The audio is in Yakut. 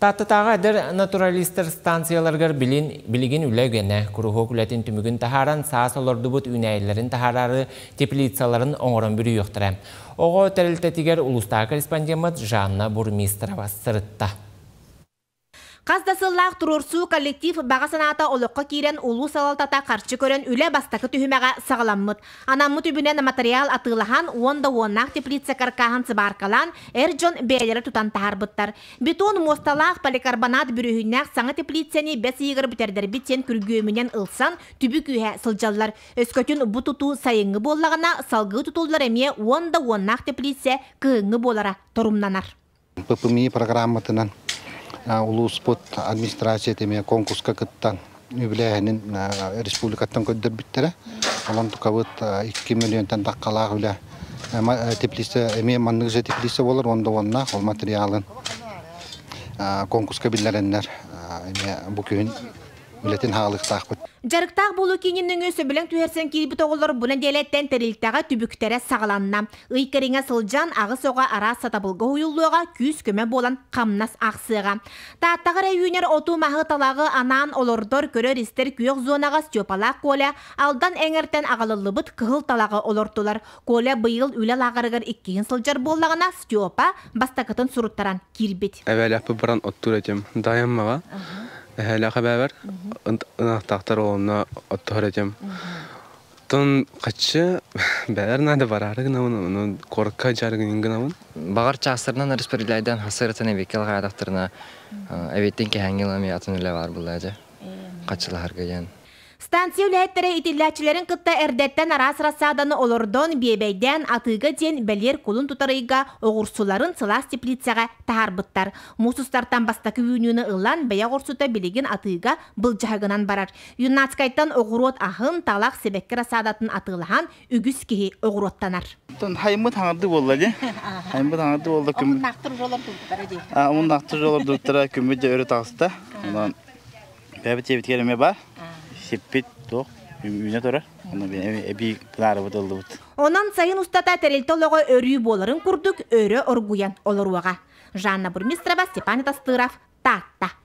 Тааттатааҕы эдэр натуралистар станцияларыгар билигин үлэ үгэнэ. Куруһуок үлэтин түмүгүн таһааран, саас олордубут үүнээйилэрин таһаараары теплицаларын оҥорон бүрүйүөхтэрэ. Оҕо тэрилтэтигэр улуустааҕы корреспондеммыт Жанна Бурмистрова сырытта. Хас да сыллаах туруорсуу коллектив баҕа санаата олоххо киирэн улуус салалтата харчы көрөн үлэ бастакы түһүмэҕэ саҕаламмыт. Анаммыт үбүнэн матырыйаал атыылаһан, уон да уоннаах теплица каркааһын сыбааркалаан, эр дьон бэйэлэрэ тутан таһаарбыттар. Бетон муосталаах поликарбонат бүрүөһүннээх саҥа теплицэни бэс ыйыгар бүтэрдэрбит диэн күргүөмүнэн ылсан, түбүк үөһэ сылдьаллар. Өскөтүн бу тутуу сайыҥҥы буоллаҕына, салгыы тутуллар эмиэ уон да уоннаах теплица кыһыҥҥы буолара торумнанар. ППМИ программатынан улууспут администрацията эмиэ конкурска кыттан үбүлээһинин республикаттан көрдөрбүттэрэ. Онон тукабыт 2 миллионтан таххалаах үлэ теплица эмиэ маннык же теплица буолар уонна уоннаах ол материалын конкурска биллэрэннэр эмиэ бу күһүн үлэтин хаалыктаахпыт. Дьарыктаах буолуу киинин нөҥүө сөбүлэҥ түһэрсэн киирбит оҕолор бу нэдиэлэттэн тэрилтэҕэ түбүктэрэ саҕаланна. Ый кэриҥэ сылдьан аҕыс оҕо араас сатабылга уһуйуллуоҕа, күүс-көмө буолан хамнас аахсыаҕа. Тааттаҕа эрэ үүнэр оту-маһы талаҕы анаан олордор, көрөр-истэр күөх зонаҕа Степалаах Коля Алдан эҥэртэн аҕалыллыбыт кыһыл талаҕы олортулар. Коля быйыл үлэ лааҕырыгар иккиһин сылдьар буоллаҕына, Степа бастакытын суруттаран киирбит. Эбээлээхпит баран оттуур этим. Дайаммаҕа эһээлээх эбээбэр ынахтаахтар онно оттоһор этим. Оттон хаччы бэйэр наада бараары гынабын, ону куоракка дьарыгын гынабын. Баҕар чаастарынан распределяйдан хасырытын эбикке алҕаатахтарына эбиттин кэһэҥҥи ылам атын үлэ баар булла дьэ хаччылаһарга диэн. Станция үлэһиттэрэ итиллээччилэрин кытта эрдэттэн араас рассаданы олордон, биэбэйдээн, атыыга диэн бэлиэр кулун тутар ыйга оҕурсуларын сылаас теплицэҕэ таһаарбыттар. Муус устартан бастакы үүнүүнү ылан, бэйэ оҕурсута билигин атыыга былдьаһыгынан барар. Юннатскайтан оҕуруот аһын, талах, сибэкки рассадатын атыылаһан, үгүс киһи оҕуруоттанар. Хайыммыт хаҥарды буолла дии. Хайыммыт хаҥарды буолла. Омуннаахтар уже олордубуттара дии. Омуннаахтар уже олордубуттара күммүт дьэ өрө таҕыста. Онон бэйэбит дьиэбитигэр эмиэ баар. Сиппит туох үүнэ турар. Онон эбии гынаарыбыт ыллыбыт. Онон сайын устата тэрилтэ олоҕо өрүү буоларын курдук өрө оргуйан олоруоҕа. Жанна Бурмистрова, Степан Тастыров, Таатта.